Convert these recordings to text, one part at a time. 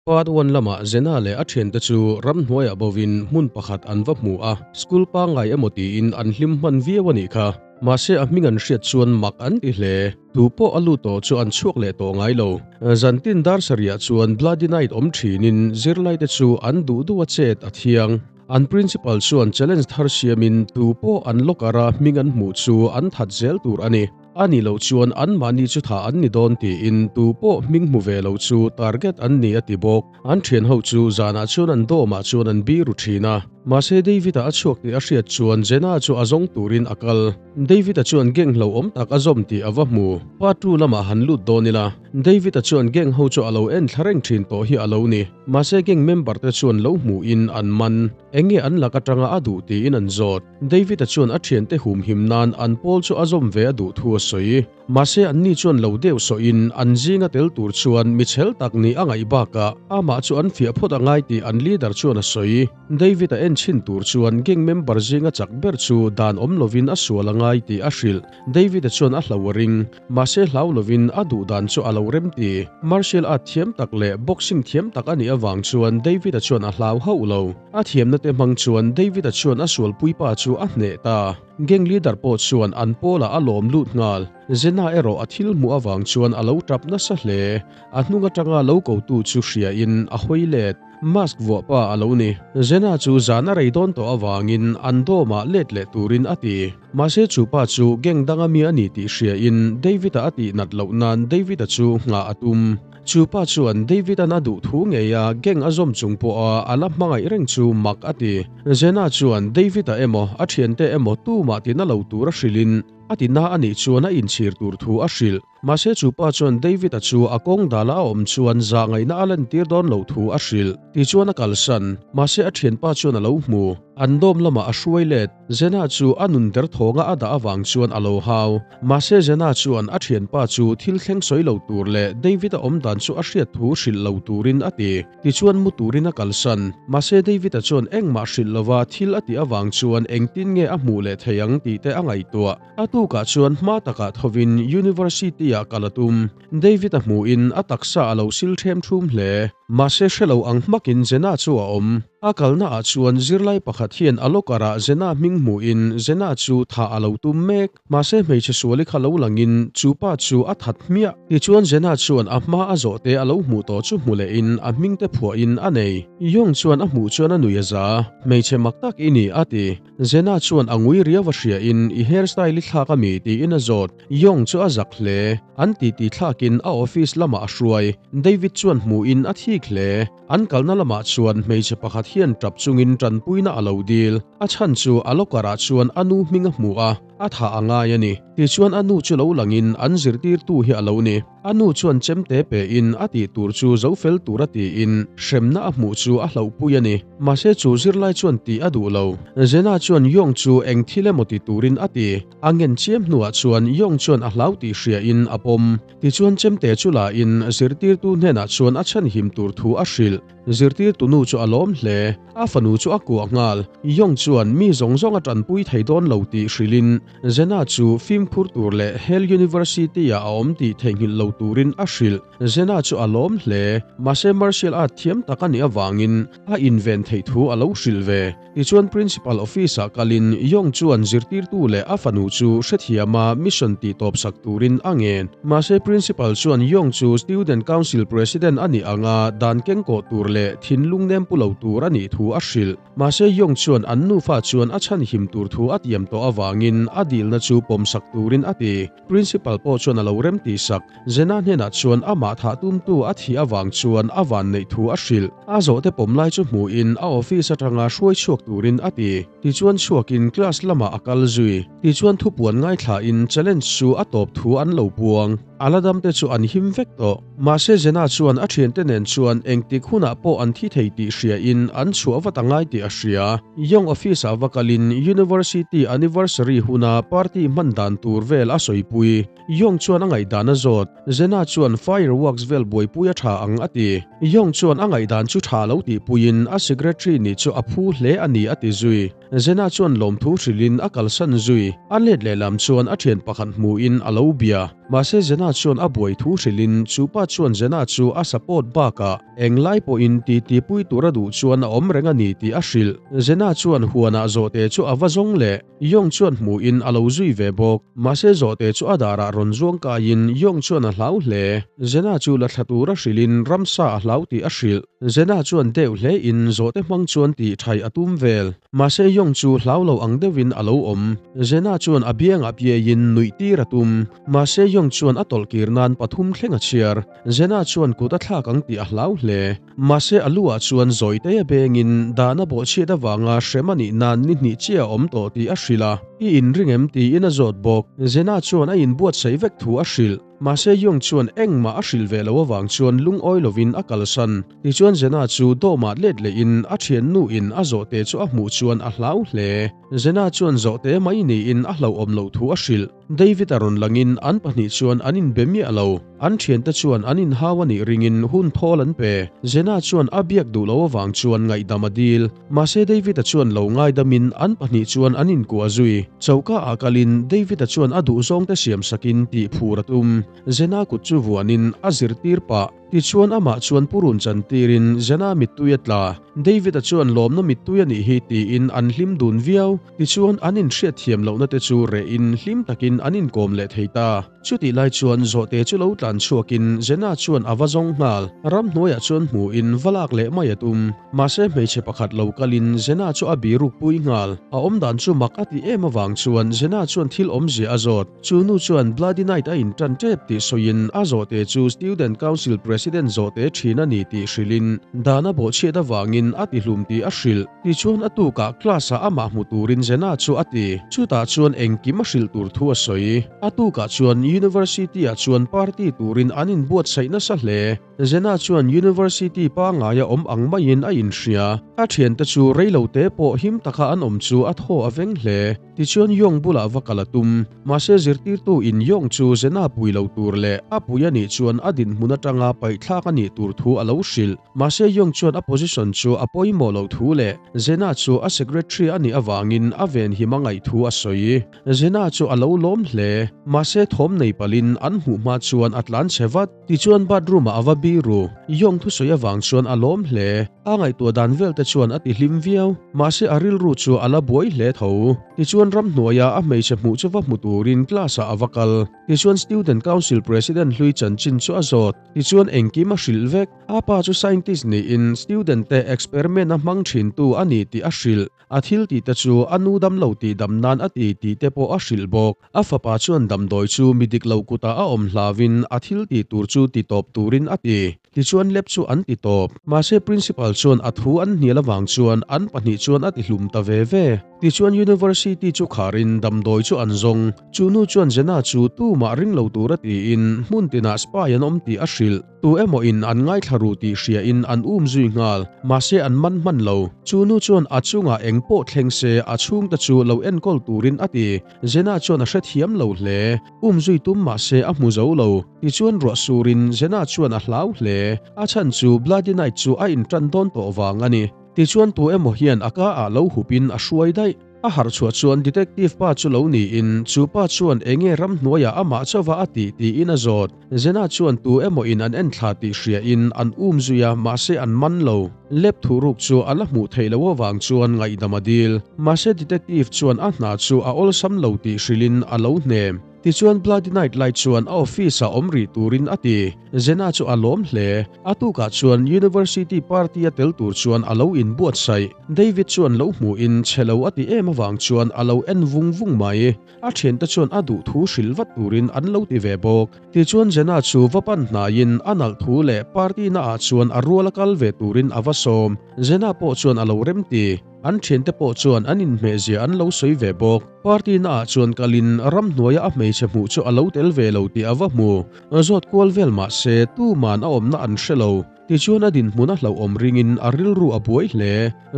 Part one lamah Zena leh a thiante chu ramhnuaiah bovin hmun pakhat an va hmu a, school pangngai emaw tiin an hlim hman viau a nih kha. Mahse a hming an hriat chuan mak an ti hle. Tu pawh a lut tawh chu an chhuak leh tawh ngai lo. Zantin dar sarihah chuan Bloody Night awm thinin zirlaite chu an duh duh a chet a thiang. An principal chuan challenge thar siamin tu pawh an locker a hming an hmuh chu an that zel tur a ni. A nih loh chuan anmahni chu thah an ni dawn tiin tu pawh hming hmu ve lo chu target an ni a ti bawk. An thian ho chu zanah chuan an dawmah chuan an biru thin a. Mahse David-a a chhuak tih a hriat chuan Jenna chu a zawng turin a kal. David-a chuan gang hlauhawm tak a zawm tih a va hmu. Part two lamah han lut dawn ila. David-a chuan gang ho chu a lo en thla reng thin tawh hi a lo ni. Mahse gang member te chuan lo hmuhin an man. Enge an lak atanga a duh tiin an zawt. David-a chuan a thiante humhim nan an pawl chu a zawm ve a duh thu a sawi. Mahse anni chuan lo deuh sawhin an zinga tel tur chuan mi chhel tak nih a ngaih bakah amah chu an fiah phawt a ngai tih an leader chuan a sawi. David-a en chhin tur chuan gang member zinga chak ber chu dan awm lovin a sual a ngai tih a hrilh. David-a chuan a hlo a ring. Mahse hlau lovin a duh dan chu a lo rem ti. Martial art thiam tak leh boxing thiam tak a nih avang chuan David-a chuan a hlau hauh lo. A thiamna te hmang chuan David-a chuan a sualpuipa chu a hneh ta. Gang leader pawh chuan an pawlah a lawm lut nghal. Zena erawh a thil hmuh avang chuan a lo tap nasa hle. A hnung atanga lo kotu chu hriain a hawi let. Mask vuah pa a lo ni. Zena chu zan a rei dawn tawh avangin an dawmah let leh turin a ti. Mahse chu pa chu gang danga mi a ni tih hriain David-a a tih nat loh nan David-a chu nghah a tum. Chu pa chuan David-a'n a duh thu ngeia gang a zawm chung pawha a la hmangaih reng chu mak a ti. Zena chuan David-a emaw a thiante emaw tumah tina lo tur a hrilhin a tina a nih chuan a inchhir tur thu a hrilh. Mahse chu pa chuan David-a chu a kawng dala a awm chuan zah ngaihna a lantir dawn lo thu a hrilh. Tichuan a kalsan. Mahse a thianpa chuan a lo hmu. An dawm lamah a hruai let. Zena chu a nun derthawnga a dah avang chuan a lo hau. Mahse Zena chuan a thianpa chu thil thleng sawi lo tur leh David-a awm dan chu a hriat thu hrilh lo turin a ti. Tichuan mu turin a kalsan. Mahse David-a chuan engmah hrilh lova thil a tih avang chuan engtin nge a hmuh leh thei ang tih te a ngaihtuah. A tukah chuan hma takah thovin University-ah kal a tum. David-a hmuhin a taksa a lo sil ṭhem ṭhum hle. Mahse hre lo ang hmakin Zena chu a awm. A kalnaah chuan zirlai pakhat hian a locker-ah Zena hming hmuhin Zena chu thah a lo tum mek. Mahse hmeichhe suali kha lo langin chu pa chu a that hmiah. Tichuan Zena chuan a hma a zawhte a lo hmuh tawh chu hmu lehin a hmingte phuahin a nei. Yong chuan a hmuh chuan a nui a za. Hmeichhe mak tak i ni, a ti. Zena chuan a ngui riau a hria in i hair style i thlak a mi tiin a zawt. Yong chu a zak hle. An titi thlakin a office lamah a hruai. David chuan hmuhin a thik hle. An kalna lamah chuan hmeichhe pakhat hian tap chungin tanpuina a lo dil. A chhan chu a locker ah chuan a nu hming a hmu a, a thah a ngai a ni. Tichuan a nu chu lo langin an zirtirtu hi a lo ni. A nu chuan chemte pein a tih tur chu zo fel tura tiin hremna a hmuh chu a hlauhpui a ni. Mahse chu zirlai chuan tih a duh lo. Zena chuan Yong chu eng thil emaw ti turin a ti. A ngen chiam hnuah chuan Yong chuan a hlau tih hriain a pawm. Tichuan chemte chu lain zirtirtu hnenah chuan a chhanhim tur thu a hrilh. Zirtirtu nu chu a lawm hle. A fanu chu a kuah nghal. Yong chuan mi zawng zawng a tanpui thei dawn lo tih hrilhin Zena chu fimkhur tur leh Hale University-ah a awm tih theihnghilh lo turin a hrilh. Zena chu a lawm hle. Mahse martial art thiam tak a nih avangin a inven theih thu a lo hrilh ve. Tichuan Principal Office-ah kalin Yong chuan zirtirtu leh a fanu chu hrethiama mission tih tawpsak turin a ngen. Mahse Principal chuan Yong chu Student Council President a nih anga dan kengkawh tur leh thinlung nem pu lo tur a nih thu a hrilh. Mahse Yong chuan an nufa chuan a chhanhim tur thu a tiam tawh avangin a dilna chu pawmsak turin a ti. Principal pawh chuan a lo rem tihsak. Zena hnenah chuan amah thah tumtu a thih avang chuan a van neih thu a hrilh. A zawhte pawm lai chu hmuhin a office atanga hruai chhuak turin a ti. Tichuan chhuakin class lamah a kal zui. Tichuan thupuan ngaithlain challenge chu a tawp thu an lo puang. A la damte chu an him vek tawh. Mahse Zena chuan a thiante nen chuan engtik hunah pawh an thi thei tih hriain an chhuah vat a ngai tih a hria. Young office ah va kalin University anniversary huna party hman dan tur vel a sawipui. Young chuan a ngaihdan a zawt. Zena chuan fireworks vel buaipui a tha ang a ti. Young chuan a ngaihdan chu tha lo tihpuiin a secretary nih chu a phu hle a ni a ti zui. Zena chuan lawmthu hrilhin a kalsan zui. A let lehlam chuan a thian pakhat hmuhin a lo bia. Mahse Zena chuan a buai thu hrilhin chupa chuan Zena chu a support bakah englai pawhin titi pui tur a duh chuan a awm reng a ni tih a hrilh. Zena chuan huanah zawhte chu a va zawng leh. Yong chuan hmuhin a lo zui ve bawk. Mahse zawhte chu a darah rawn zuang kaiin Yong chuan a hlau hle. Zena chu la thla tura hrilhin ramsa a hlau tih a hrilh. Zena chuan deuh hlein zawhte hmang chuan tih thaih a tum vel. Mahse Yong chu hlau lo ang deuhin a lo awm. Zena chuan a biangah piaiin nuih tir a tum. Mahse Yong chuan a tawlh kir nan pathum thleng a chhiar. Zena chuan kut a thlak ang tih a hlau hle. Mahse a lu ah chuan zawite a bengin dan a bawhchhiat avanga hrem a nih nan ni hnih chiah a awm tawh tih a hrilh a, I inring em? tiin a zawt bawk. Zena chuan a inbuatsaih vek thu a hrilh. Mahse Young chuan engmah a hrilh ve lo avang chuan lungawi lovin a kalsan. Tichuan Zena chu dawmah let lehin a thiannu in a zawhte chu a hmuh chuan a hlau hle. Zena chuan zawhte mai niin a hlauhawm loh thu a hrilh. David a rawn langin an pahnih chuan an inbe miah lo. An thiante chuan an inhau a nih ringin hun thawl an pe. Zena chuan a biak duh lo avang chuan ngaihdam a dil. Mahse David-a chuan lo ngaidamin an pahnih chuan an inkuah zui. Choka ah kalin David-a chuan a duhzawngte siam sakin tih phur a tum. Zena kut chu vuanin a zirtir pah. Tichuan amah chuan purun chantirin Zena mittui a tla. David-a chuan lawmna mittui a nih hi tiin an hlim dun viau. Tichuan an inhriat thiam lohna te chu rehin hlim takin an inkawm leh thei ta. Chutih lai chuan zawhte chu lo tlan chhuakin Zena chuan a va zawng nghal. Ramhnuaiah chuan hmuhin va lak leh mai a tum. Mahse hmeichhe pakhat lo kalin Zena chu a biruk pui nghal. A awmdan chu mak a ti em avang chuan Zena chuan thil awmzia a zawt. Chu nu chuan Bloody Night a inṭan ṭep tih sawiin a zawhte chu Student Council President zawhte ṭhin a ni tih hrilhin dan a bawhchhiat avangin a tihlum tih a hrilh. Tichuan a tukah class-ah amah hmu turin Zena chu a ti. Chutah chuan engkim a hrilh tur thu a sawi. A tukah chuan University-ah chuan party turin an inbuatsaih nasa hle. Zena chuan University pangaia awm ang maiin a inhria. A thiante chu reilote pawh him taka an awm chu a thaw a veng hle. Tichuan Yong bulah va kal a tum. Mahse zirtirtu in Yong chu Zena pui lo tur leh a pui a nih chuan a dinhmun atanga paihthlak a nih tur thu a lo hrilh. Mahse Yong chuan a position chu a pawimawh loh thu leh Zena chu a secretary a nih avangin a venhim a ngaih thu a sawi. Zena chu a lo lawm hle. Mahse thawm nei palhin an hmuh hma chuan a tlan chhe vat. Tichuan bathroom ah a va biru. Yong thusawi avang chuan a lawm hle. A ngaihtuah dan vel te chuan a ti hlim viau. Mahse a rilru chu a la buai hle tho. Tichuan ramhnuaia a hmeichhe hmuh chu va hmu turin class ah a va kal. Tichuan Student Council President hlui chanchin chu a zawt. Tichuan engkim a hrilh vek. A pa chu scientist niin student te experiment a hmang thintu a ni tih a hrilh. A thil tih te chu a nu dam lo tih dam nan a ti tih te pawh a hrilh bawk. A fapa chuan damdawi chu mi dik lo kutah a awm hlauin a thil tih tur chu ti tawp turin a ti. Tichuan lab chu an ti tawp. Mahse principal chuan a thu an hnial avang chuan an pahnih chuan a ti hlum ta ve ve. Tichuan university chu kharin damdawi chu an zawng. Chu nu chuan Zena chu tumah ring lo tura tiin hmun tinah spy an awm tih a hrilh. Tu emaw in an ngaithla ru tih hria in an um zui nghal, mahse an man hman lo. Chu nu chuan a chungah eng pawh thleng se a chhungte chu lo enkawl turin a ti. Zena chuan a hrethiam lo hle. Um zui tum mahse a hmu zo lo. Tichuan ruah surin Zena chuan a hlau hle. A chhan chu Bloody Night chu a intan dawn tawh vang a ni. Tichuan tu emaw hian a ka ah lo hupin a hruai daih. A harh chhuah chuan detective pa chu lo niin chu pa chuan enge ramhnuaiah amah chauva a tih tiin a zawt. Zena chuan tu emaw in an enthla tih hria in an um zui a mahse an man lo. Lep thuruk chu a la hmuh theih loh avang chuan ngaihdam a dil. Mahse detective chuan a hna chu a awlsam lo tih hrilhin a lo hnem. Tichuan Bloody Night lai chuan a office-ah awm rih turin a ti. Zena chu a lawm hle. A tukah chuan University party a tel tur chuan a lo inbuatsaih. David chuan lo hmuhin chhe lo a ti em avang chuan a lo en vung vung mai. A thiante chuan a duh thu hrilh vat turin an lo ti ve bawk. Tichuan Zena chu va pan hnaiin a nalh thu leh party naah chuan a rual a kal ve turin a va sawm. Zena pawh chuan a lo remti. An thiante pawh chuan an inhmehzia an lo sawi ve bawk. Party naah chuan kalin ramhnuaia a hmeichhe hmuh chu a lo tel ve lo tih a va hmu. Zawt kual vel mah se tuman a awmna an hre lo. Tichuan a dinhmun a hlauhawm ringin a rilru a buai hle.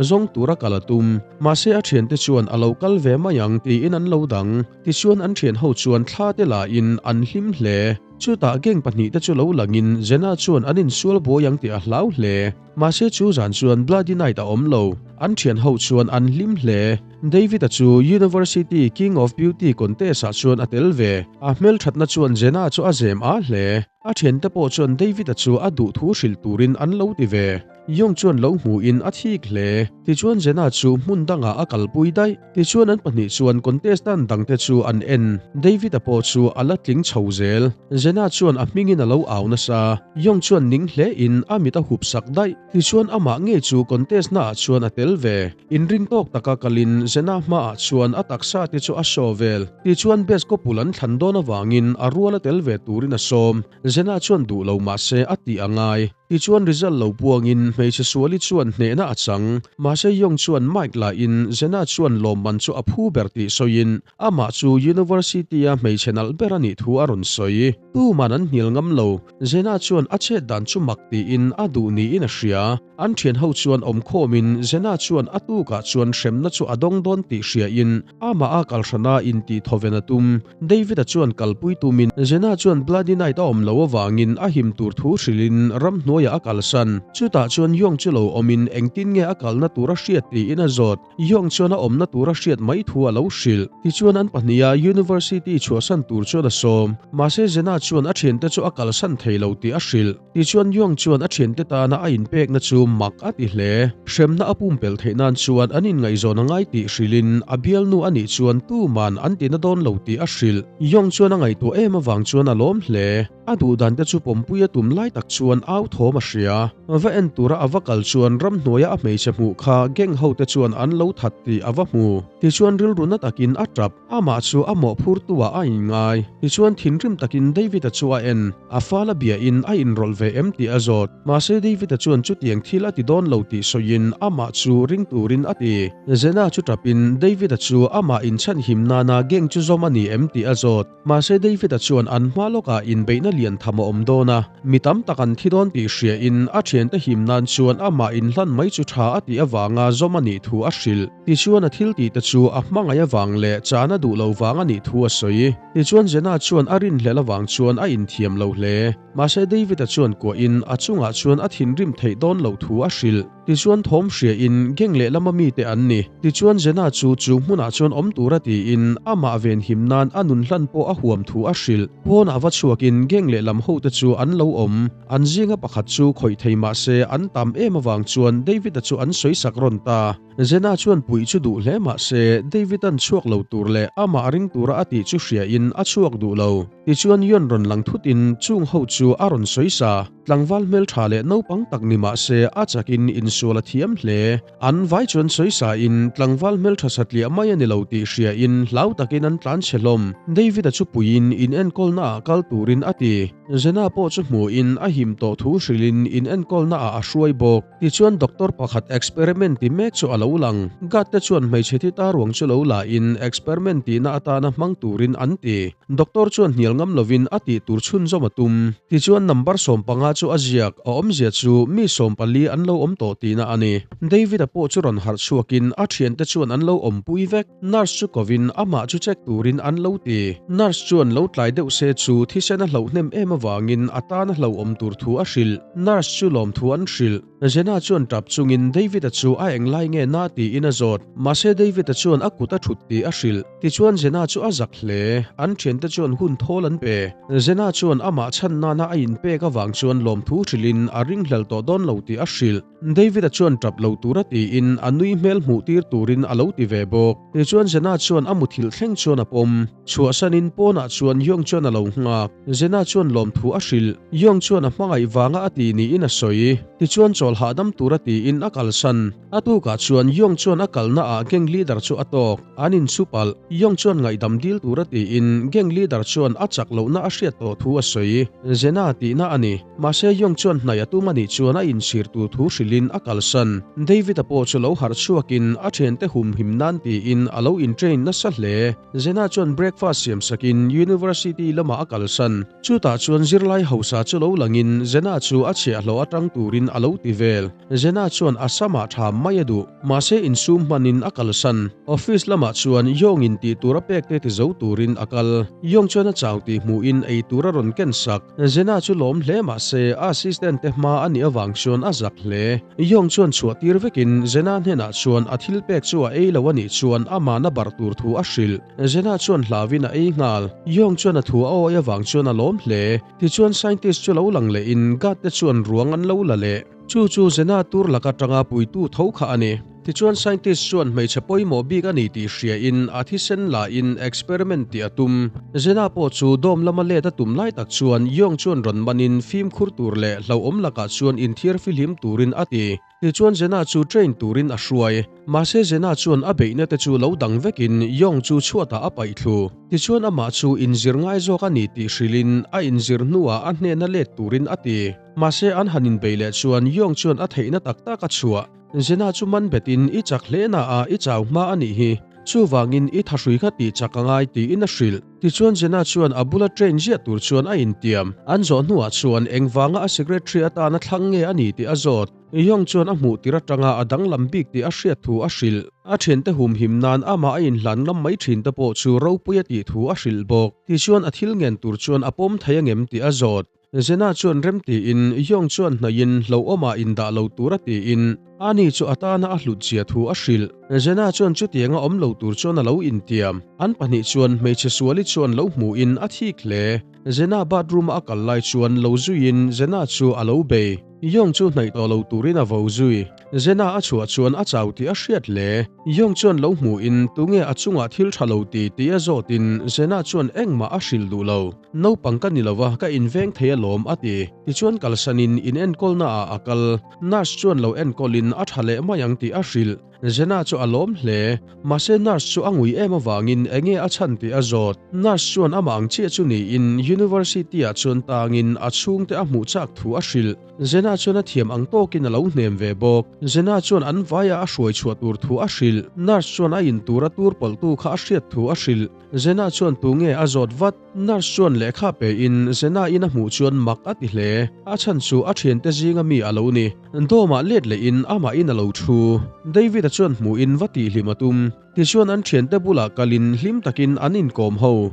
Zawng tura kal a tum. Mahse a thiante chuan a lo kal ve mai ang tiin an lo dang. Tichuan an thianho chuan thla te lain an hlim hle. Chutah gang pahnihte chu lo langin Jenna chuan an insual buai ang tih a hlau hle. Mahse chu zan chuan Bloody Night a awm lo. An thian ho chuan an hlim hle. David-a chu University King of Beauty contest-ah chuan a tel ve. A hmelthatna chuan Jenna chu a zem a hle. A thiante pawh chuan David-a chu a duh thu hrilh turin an lo ti ve. Yong chuan lo hmuhin a thik hle. Tichuan Jenna chu hmun dangah a kalpui daih. Tichuan an pahnih chuan contestant dangte chu an en. David-a pawh chu a la tling chho zel. Jenna chuan a hmingin a lo au nasa. Yong chuan ning hlein a mit a hup sak daih. Tichuan amah ngei chu contest naah chuan a tel ve. Inring tawk taka kalin Jenna hmaah chuan a taksa te chu a show vel. Tichuan best couple an thlan dawn avangin a rual a tel ve turin a sawm. Jenna chuan duh lo mahse a tih a ngai. Tichuan result lo puangin hmeichhe suali chuan hnehna a chang. Mahse Yong chuan mic lahin Jenna chuan lawmman chu a phu ber tih sawiin amah chu University-a hmeichhe nalh ber a nih thu a rawn sawi. Tuman an hnial ngam lo. Jenna chuan a chet dan chu mak tiin a duh niin a hria. An thian ho chuan awmkhawmin Jenna chuan a tukah chuan hremna chu a dawng dawn tih hriain amah a kalhrana intih thawven a tum. David-a chuan kalpui tumin Jenna chuan Bloody Night a awm loh avangin a him tur thu hrilhin ramhnuaiah a kalsan. Chutah chuan Yong chu lo awmin engtin nge a kalna tur a hriat tiin a zawt. Yong chuan a awmna tur a hriat mai thu a lo hrilh. Tichuan an pahniha University chhuahsan tur chuan a sawm. Mahse Jenna chuan a thiante chu a kalsan thei lo tih a hrilh. Tichuan Yong chuan a thiante tana a inpekna chu mak a ti hle. Hremna a pumpelh theih nan chuan an inngaihzawn a ngai tih hrilhin a bialnu a nih chuan tuman an tina dawn lo tih a hrilh. Yong chuan a ngaihtuah em avang chuan a lawm hle. A duhdan te chu pawmpui a tum lai tak chuan au thawm a hria. Va en tura a va kal chuan ramhnuaia a hmeichhe hmuh kha gang ho te chuan an lo that tih a va hmu. Tichuan rilru na takin a tap. Amah chu a mawhphurtu-ah a inngai. Tichuan thinrim takin David-a chu a en. A fala biain a inrawlh ve em tih a zawt. Mahse David-a chuan chutiang thil a ti dawn lo tih sawiin amah chu ring turin a ti. Zena chu tapin David-a chu amah inchhanhim nana gang chu zawm a ni em tih a zawt. Mahse David-a chuan an hma lawkah inbeihna lian tham a awm dawn a, mi tam tak an thi dawn tih hriain a thiante him nan chuan amah inhlan mai chu tha a tih avanga zawm a nih thu a hrilh. Tichuan a thil tih te chu a hmangaih avang leh chana duh lo vang a nih thu a sawi. Tichuan Jenna chuan a rinhlelh avang chuan a inthiam lo hle. Mahse David-a chuan kuahin a chungah chuan a thinrim theih dawn loh thu a hrilh. Tichuan thawm hriain gang lehlama mite an ni. Tichuan Jenna chu chu hmunah chuan awm tura tiin amah venhim nan a nun hlan pawh a huam thu a hrilh. Pawnah va chhuakin gang lehlam hote chu an lo awm. An zinga pakhat chu khawih thei mahse an tam em avang chuan David-a chu an sawisak rawn ta. Jenna chuan puih chu duh hle mah se, David-a'n chhuak lo tur leh amah ring tura a tih chu hriain a chhuak duh lo. Tichuan Yon rawn lang thutin chung ho chu a rawn sawi sa. Tlangval hmeltha leh naupang tak ni mah se a chakin insual a thiam hle. An vai chuan sawi sain tlangval hmeltha satliah mai a ni lo tih hriain hlau takin an tlan chhe hlawm. David-a chu puiin inenkawlna ah kal turin a ti. Jenna pawh chu hmuhin a him tawh thu hrilhin inenkawlna ah a hruai bawk. Tichuan doctor pakhat experiment ti mek chu a lo lang. Guard te chuan hmeichhe thi ta ruang chu lo la in experiment tihna atana hmang turin an ti. Doctor chuan hnial ngam lovin a tih tur chhunzawm a tum. Tichuan number 15 chu a ziak, a awmzia chu mi 14 an lo awm tawh tihna a ni. David-a pawh chu rawn harh chhuakin a thiante chuan an lo awmpui vek. Nurse chu kovin amah chu check turin an lo ti. Nurse chuan lo tlai deuh se chu thisen a hloh hnem em avangin a tan a hlauhawm tur thu a hrilh. Nurse chu lawmthu an hrilh. Jenna chuan tap chungin David-a chu a englai nge na tiin a zawt. Mahse David-a chuan a kut a thut tih a hrilh. Tichuan Jenna chu a zak hle. An thiante chuan hun thawl an pe. Jenna chuan amah chhan nana a inpek avang chuan lawmthu hrilhin a ringhlel tawh dawn lo tih a hrilh. David-a chuan tap lo tura tiin a nui hmel hmuh tir turin a lo ti ve bawk. Tichuan Jenna chuan a muthilh thleng chuan a pawm. Chhuahsanin pawnah chuan Yong chuan a lo nghak. Jenna chuan lawmthu a hrilh. Yong chuan a hmangaih vanga a ti niin a sawi. Tichuan chawl hahdam tura tiin a kalsan. A tukah chuan Yong chuan a kalna ah gang leader chu a tawk. An inchhup alh. Yong chuan ngaihdam dil tura tiin gang leader chuan a chak lohna a hriat tawh thu a sawi. Jenna tihna a ni. Mahse Yong chuan hnaih a tum a nih chuan a inchhir tur thu hrilhin a kalsan. David-a pawh chu lo harh chhuakin a thiante humhim nan tiin a lo intrain nasa hle. Jenna chuan breakfast siam sakin University lamah a kalsan. Chutah chuan zirlai hausa chu lo langin Jenna chu a chhiahhlawh atang turin a lo ti vel. Jenna chuan a samah tha mai a duh. Mahse insum hmanin a kalsan. Office lamah chuan Yong in tih tur a pek te ti zo turin a kal. Yong chuan a chau tih hmuhin ei tur a rawn ken sak. Zena chu lawm hle mahse a assistant te hma a nih avang chuan a zak hle. Yong chuan chhuah tir vekin Zena hnenah chuan a thil pek chu a ei lo a nih chuan amah na barh tur thu a hrilh. Zena chuan hlauhin a ei nghal. Yong chuan a thu a awi avang chuan a lawm hle. Tichuan scientist chu lo lang lehin guard te chuan ruang an lo la leh. Chu chu Zena tur laka tanga puitu tho kha a ni. Tichuan scientist chuan hmeichhe pawimawh bik a ni tih hriain a thisen lahin experiment tih a tum. Zena pawh chu dawm lama let a tum lai tak chuan Yong chuan rawn manin fimkhur tur leh hlauhawm lakah chuan inthiar fihlim turin a ti. Tichuan Zena chu train turin a hruai. Mahse Zena chuan a beihna te chu lo dang vekin Yong chu chhuatah a paih thlu. Tichuan amah chu inzir ngai zawk a ni tih hrilhin a inzir hnuah a hnena let turin a ti. Mahse an han inbeih leh chuan Yong chuan a theihna tak tak a chhuah. Zena chu man betin i chak hle na a i chau hma a nih hi. Chuvangin i thahrui kha tih chak a ngai tiin a hrilh. Tichuan Zena chuan a bula train ziah tur chuan a intiam. An zawh hnuah chuan engvanga a secretary atana thlang nge a ni tih a zawt. Yong chuan a hmuh tir atanga a danglam bik tih a hriat thu a hrilh. A thiante humhim nan amah a inhlan ngam mai thin te pawh chu ropui a tih thu a hrilh bawk. Tichuan a thil ngen tur chuan a pawm thei angem tih a zawt. Zena chuan rem tiin Yong chuan hnaihin hlauhawmah indah lo tur a tiin ani chu a tana a hlut zia thu a hrilh. Zena chuan chutianga awm lo tur chuan a lo intiam. An pahnih chuan hmeichhe suali chuan lo hmuhin a thik hle. Zena bathroom-a a kal lai chuan lo zuiin Zena chu a lo bei. Yong chu hnaih tawh lo turin a vo zui. Zena a chhuah chuan a chau tih a hriat hle. Yong chuan lo hmuhin tunge a chungah thil tha lo ti tih a zawtin Zena chuan engmah a hrilh duh lo. Naupang ka ni lo a, ka inveng thei alawm a ti. Tichuan kalsanin in enkawlna ah a kal. Nurse chuan lo enkawlin a tha leh mai ang tih a hrilh. Zena chu a lawm hle. Mahse nurse chu a ngui em avangin enge a chhan tih a zawt. Nurse chuan amah ang chiah chu niin University ah chuan tangin a chhungte a hmuh chak thu a hrilh. Zena chuan a thiam ang tawkin a lo hnem ve bawk. Zena chuan an vaia a hruai chhuah tur thu a hrilh. Nurse chuan a in tura tur pawlhtu kha a hriat thu a hrilh. Zena chuan tu nge a zawt vat? Nurse chuan lehkha pe in Zena in a hmuh chuan mak a ti hle. A chhan chu a thiante zinga mi a lo ni. Dawmah let leh in amah in a lo thu. David-a chuan hmuh in va tih hlim a tum. Tichuan an thiante bulah kal in hlim takin an inkawm ho.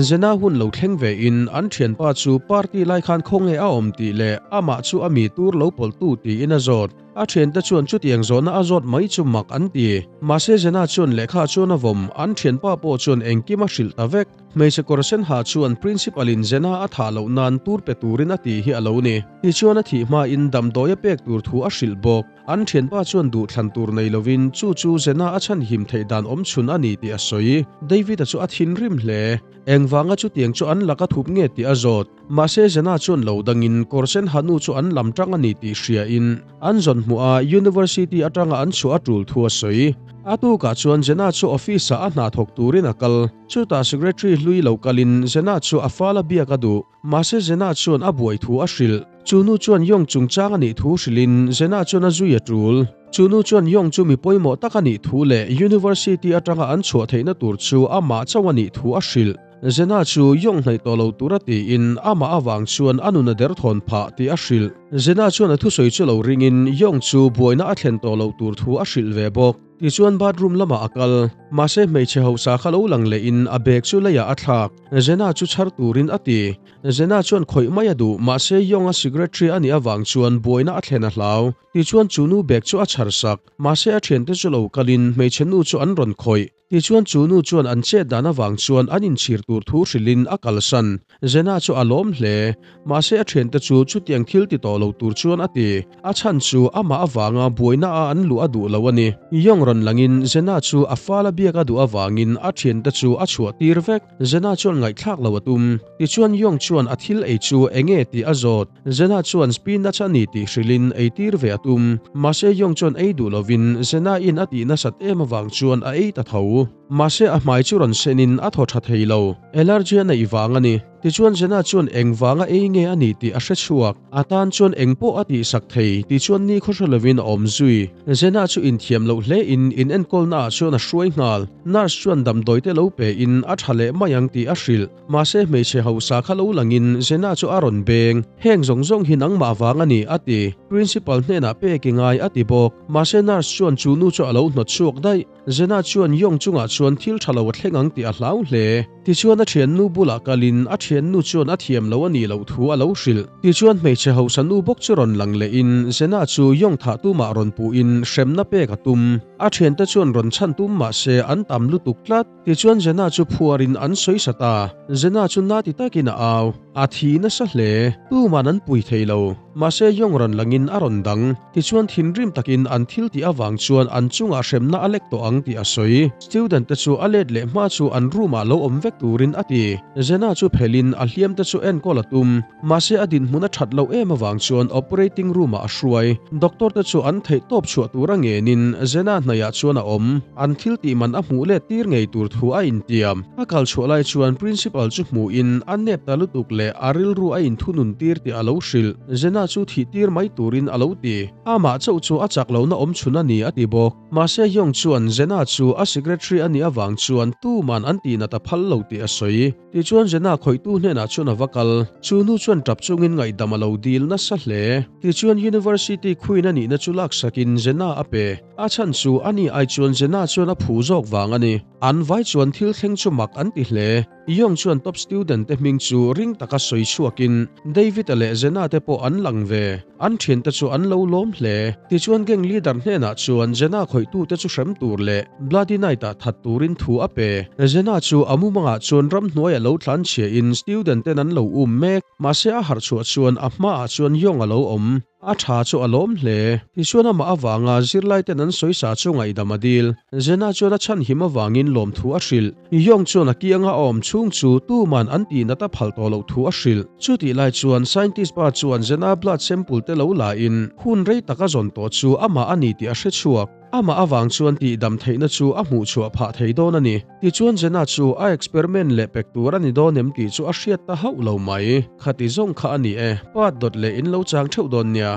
Zena hun lo thleng ve in an thianpa chu party lai khan khawnge a awm tih leh amah chu a mi tur lo pawlhtu tiin a zawt. A thiante chuan chutiang zawhna a zawt mai chu mak an ti. Mahse Zena chuan lehkha chuan a vawm, an thianpa pawh chuan engkim a hrilh ta vek. Hmeichhe kawr sen ha chuan Principal in Zena a thah loh nan tur pe turin a ti hi a lo ni. Tichuan a thih hmain damdawi a pek tur thu a hrilh bawk. An thianpa chuan duh thlan tur nei lovin chu chu Zena a chhanhim theih dan awm chhun a ni tih a sawi. David-a chu a thinrim hle. Engvanga chutiang chu an laka thup nge tih a zawt. Mahse Zena chuan lo dangin kawrsen hanu chu an lam tang a ni tih hriain an zawn hmuh a, University atanga an chhuah a tul thu a sawi. A tukah chuan Zena chu office-ah a hna thawk turin a kal. Chutah secretary hlui lo kalin Zena chu a fal a biak a duh. Mahse Zena chuan a buai thu a hrilh. Chu nu chuan Yong chungchang a nih thu hrilhin Zena chuan a zui a tul. Chu nu chuan Yong chu mi pawimawh tak a nih thu leh University atanga an chhuah theihna tur chu amah chauh a nih thu a hrilh. Zena chu Yong hnaih tawh lo tura tiin amah avang chuan a nun a derthawn phah tih a hrilh. Zena chuan a thusawi chu lo ringin Yong chu buaina a thlen tawh loh tur thu a hrilh ve bawk. Tichuan bathroom lamah a kal. Mahse hmeichhe hausa kha lo lang lehin a bag chu leiah a thlak. Zena chu chhar turin a ti. Zena chuan khawih mai a duh, mahse Yong a secretary a nih avang chuan buaina a thlen a hlau. Tichuan chu nu bag chu a chhar sak. Mahse a thiante chu lo kalin hmeichhe nu chu an rawn khawih. Tichuan chu nu chuan an chet dan avang chuan an inchhir tur thu hrilhin a kalsan. Zena chu a lawm hle. Mahse a thiante chu chutiang thil ti tawh lo tur chuan a ti. A chhan chu amah avanga buaina a an luh a duh lo a ni. Yong rawn langin Zena chu a fala biak a duh avangin a thiante chu a chhuah tir vek. Zena chuan ngaihthlak lo a tum. Tichuan Yong chuan a thil ei chu enge tih a zawt. Zena chuan spinach a ni tih hrilhin ei tir ve a tum. Mahse Yong chuan ei duh lovin Zena in a tih nasat em avang chuan a ei ta tho. Mahse a hmai chu rawn senin a thaw tha thei lo. Allergy a neih vang a ni. Tichuan Jenna chuan eng vanga ei nge a nih tih a hre chhuak. A tan chuan eng pawh a tihsak thei tih chuan ni khaw hre lovin a awm zui. Jenna chu inthiam loh hle in in enkawlna ah chuan a hruai nghal. Nurse chuan damdawi te lo pe in a tha leh mai ang tih a hrilh. Mahse hmeichhe hausa kha lo langin Jenna chu a rawn beng. Heng zawng zawng hi nangmah vang a ni a ti. Principal hnenah pek i ngai a ti bawk. Mahse nurse chuan chu nu chu a lo hnawt chhuak daih. Jenna chuan Yong chungah chuan thil tha lo a thleng ang tih a hlau hle. Tichuan a thiannu bulah kalin a thiannu chuan a thiam lo a nih loh thu a lo hrilh. Tichuan hmeichhe hausa nu bawk chu rawn lang lehin Jenna chu Yong thah tumah rawn puhin hremna pek a tum. A thiante chuan rawn chhan tum mah se an tam lutuk tlat. Tichuan Jenna chu phuarin an sawi sa ta. Jenna chu na ti takin a au. A thi nasa hle. Tuman an pui thei lo. Mahse Yong rawn langin a rawn dang. Tichuan thinrim takin an thil tih avang chuan an chungah hremna a lek tawh ang tih a sawi. Student te chu a let leh hma chu an room ah lo awm vek turin a ti. Jenna chu phelin a hliam te chu enkawl a tum. Mahse a dinhmun a that loh em avang chuan operating room ah a hruai. Doctor te chu an theih tawp chhuah tura ngenin Jenna hnaihah chuan a awm. An thil tih man a hmuh let tir ngei tur thu a intiam. A kal chhuah lai chuan Principal chu hmuhin a nep ta lutuk leh a rilru a inthunun tir tih a lo hrilh. Jenna chu thih tir mai turin a lo ti. Amah chauh chu a chak lohna awm chhun a ni a ti bawk. Mahse Hyung chuan Jenna chu a secretary a nih avang chuan tuman an tihnat a phal lo tih a sawi. Tichuan Jenna khawihtu hnenah chuan a va kal. Chu nu chuan tap chungin ngaihdam a lo dil nasa hle. Tichuan University Queen a nihna chu laksakin Jenna a pe. A chhan chu a ni ai chuan Jenna chuan a phu zawk vang a ni. An vai chuan thil thleng chu mak an ti hle. Yong chuan top student te hming chu ring taka sawi chhuakin David-a leh Jenna te pawh an lang ve. An thiante chu an lo lawm hle. Tichuan gang leader hnenah chuan Jenna khawihtute chu hrem tur leh Bloody Night-ah that turin thu a pe. Jenna chu a mumangah chuan ramhnuai a lo tlanchhia in student ten an lo um mek. Mahse a harh chhuah chuan a hmaah chuan Yong a lo awm. A tha chu a lawm hle. Tichuan amah avanga zirlaiten an sawisa chu ngaihdam a dil. Jenna chuan a chhanhim avangin lawmthu a hrilh. Yong chuan a kianga a awm chhung chu tuman an tihnat a phal tawh loh thu a hrilh. Chutih lai chuan scientist pa chuan Jenna blood sample te lo la in hun rei tak a zawn tawh chu amah a ni tih a hre chhuak. Amah avang chuan tihdam theihna chu a hmuhchhuah phah thei dawn a ni. Tichuan Jenna chu a experiment leh pek tur a ni dawn em tih chu a hriat ta hauh lo mai. Khati zawng kha a ni e, part dawt leh in lo chang theuh dawn nia.